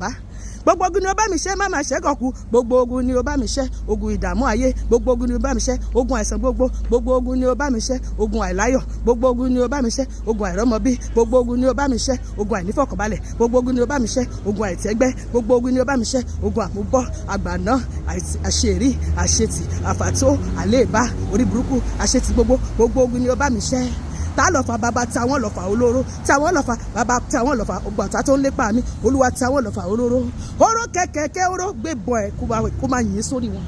Bàbá, gbogbo ogun ni ó bá mi ṣe, má máa ṣe kọ̀kú. Gbogbo ogun ni ó bá mi ṣe, ogun ìdààmú ayé. Gbogbo ogun ni ó bá mi ṣe, ogun àìsàn gbogbo. Gbogbo ogun ni ó bá mi ṣe, ogun àìláyọ̀. Gbogbo ogun ni ó bá mi ṣe, ogun àìrọ́mọbí. Gbogbo ogun ni ó bá mi ṣe, ogun àìnífọ̀kànbalẹ̀. Gbogbo ogun ni ó bá mi ṣe, ogun àìtẹ́gbẹ́. Gbogbo ogun ni ó bá mi ṣe, ogun àmúbọ́, àgbàná, àṣerí, àṣetì, àfàtó, àléèbá, orí burúkú, àṣetì gbogbo. Gbogbo ogun ni ó bá mi ṣe. Tá lọ́fà, bàbá? Táwọn lọ́fà olóró, táwọn lọ́fà, bàbá, táwọn lọ́fà. Ọgbọ̀n tó ń lépa mi, Olúwa, táwọn lọ́fà olóró. Oró kẹ̀kẹ́kẹ́, oró gbébọn ẹ̀ kó máa yìn sórí wọn.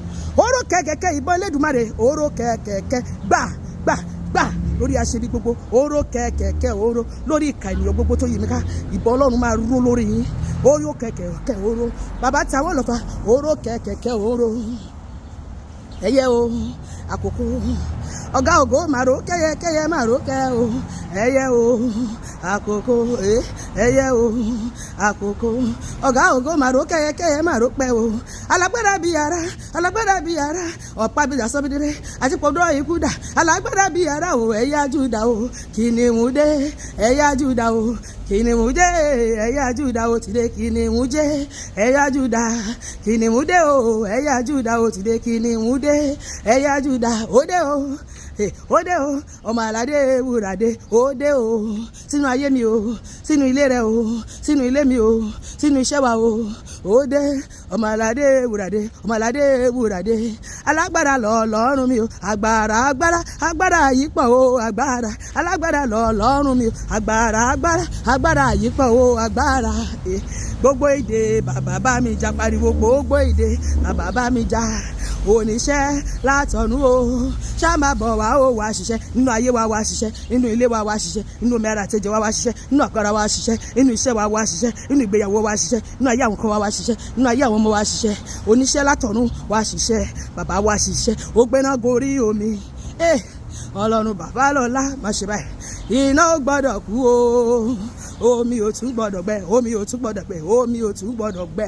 Oró kẹ̀kẹ́kẹ́, ìbọn Elédùmarè, oró kẹ̀kẹ́kẹ́, gbà gbà gbà lórí aṣebi gbogbo. Oró kẹ̀kẹ́kẹ́, oró lórí ìka ènìyàn gbogbo tó yí mi ká. Ìbọn Ọlọ́run máa ró lórí yín. Oró kẹ̀kẹ́kẹ́, oró, bàbá, táwọn lọ́fà, oró kẹ̀kẹ́kẹ́, oró. Ẹyẹ o, àkókò ọ̀gá ògo màró kẹyẹ kẹyẹ màró kẹ o. Ẹyẹ o, àkókò, ẹyẹ o, àkókò ọ̀gá ògo màró kẹyẹ kẹyẹ màró pẹ o. Alágbára bí ara, alágbára bí ara, ọ̀pá bí dasọ́bídẹ́rẹ́ àti pọ̀dọ̀ ikú dà. Alágbára bí ara o, ẹ̀yà Júdà o, kìnìún dé, ẹ̀yà Júdà o, kìnìún dé, ẹ̀yà Júdà o ti dé, kìnìún jẹ́ ẹ̀yà Júdà, kìnìún dé o, ẹ̀yà Júdà o ti dé, kìnìún dé, ẹ̀yà Júdà ó dé o, ó dé o, ọmọ aládé wúràdé ó dé o, sínú ayé mi o, sínú ilé rẹ o, sínú ilé mi o, sínú iṣẹ́ wa o. Ó dé, ọmọ aládé wúràdé, ọmọ aládé wúràdé. Alágbára lọ lọ́rùn mi o, agbára, agbára, agbára yìí pọ̀ o. Agbára, alágbára lọ lọ́rùn mi o, agbára, agbára, agbára yìí pọ̀ o, agbára. Gbogbo èdè, bàbá bá mi jà, pariwo, gbogbo èdè, bàbá bá mi jà. Oníṣẹ́ látọ̀nú o, ṣá máa bọ̀ wá o, wá ṣiṣẹ́ nínú ayé wa, wá ṣiṣẹ́ nínú ilé wa, wá ṣiṣẹ́ nínú omi ara àtẹ̀jẹ̀ wa, wá ṣiṣẹ́ nínú àpárá wa, wá ṣiṣẹ́ nínú iṣẹ́ wa, wá ṣiṣẹ́ nínú ìgbéyàwó, wá ṣiṣẹ́ nínú ayé àwọn kan wa, wá ṣiṣẹ́ nínú ayé àwọn ọmọ, wá ṣiṣẹ́. Oníṣẹ́ látọ̀nú, wá ṣiṣẹ́, bàbá, wá ṣiṣẹ́. Ó gbéná gorí omi. Ọlọ́run bàbá lọ́lá, má ṣe báyìí. Iná ò gbọ́dọ̀ kú o, omi ò tún gbọ́dọ̀ gbẹ, omi ò tún gbọ́dọ̀ gbẹ, omi ò tún gbọ́dọ̀ gbẹ.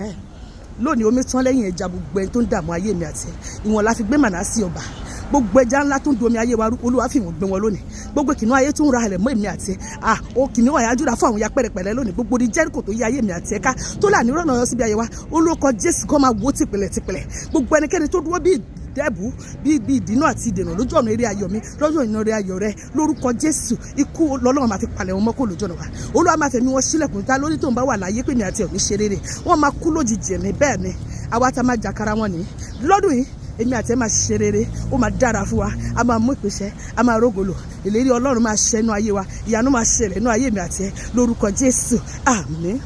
Lónìí, omi tán lẹ́yìn ẹja gbogbo ẹni tó ń dààmú ayé mi àti ìwọ̀n la fi gbé Mànásì ọba. Gbogbo ẹja ńlá tó ń domi ayé wa rú, Olúwa fi ìwọ̀n gbé wọn lónìí. Gbogbo kìnìún ayé tó ń ra ilẹ̀ mọ́ èmi àti ẹ̀, ó kìnìún àyájúra fún àwọn ya pẹ̀rẹ̀pẹ̀rẹ̀ lónìí. Gbogbo ní Jẹ́ríkò tó yí ayé mi àti ẹ̀ka tó là ní rọ̀nà yọ síbi ayé wa, olóko Jésù kọ́ máa wó tìpìlẹ̀ tìpìlẹ̀. Gbogbo ẹnikẹ́ni tó dúró bíi dẹ́bù, bí ìdínà àti ìdènà lójú ọ̀nà eré ayọ̀ mi, lójú ọ̀nà eré ayọ̀ rẹ, lórúkọ Jésù, ikú lọ́lọ́run máa fi palẹ̀ wọn mọ́ kó lójú ọ̀nà wa. Olúwa máa fẹ̀mí wọn sílẹ̀kùn ta lórí tó ń bá wà láyé pé mi àti ẹ̀ ní ṣe rere. Wọ́n máa kú lójijì ẹ̀mí. Bẹ́ẹ̀ ni àwa tá máa jàkàrà wọn ní lọ́dún yìí, èmi àti ẹ máa ṣe rere, ó máa dára fún wa, a máa mú ìpèsè, a máa rógolo. Ìlérí Ọlọ́run máa ṣẹ inú ayé wa, ìyanu máa ṣẹlẹ̀ inú ayé mi àti ẹ lórúkọ Jésù. Àmín.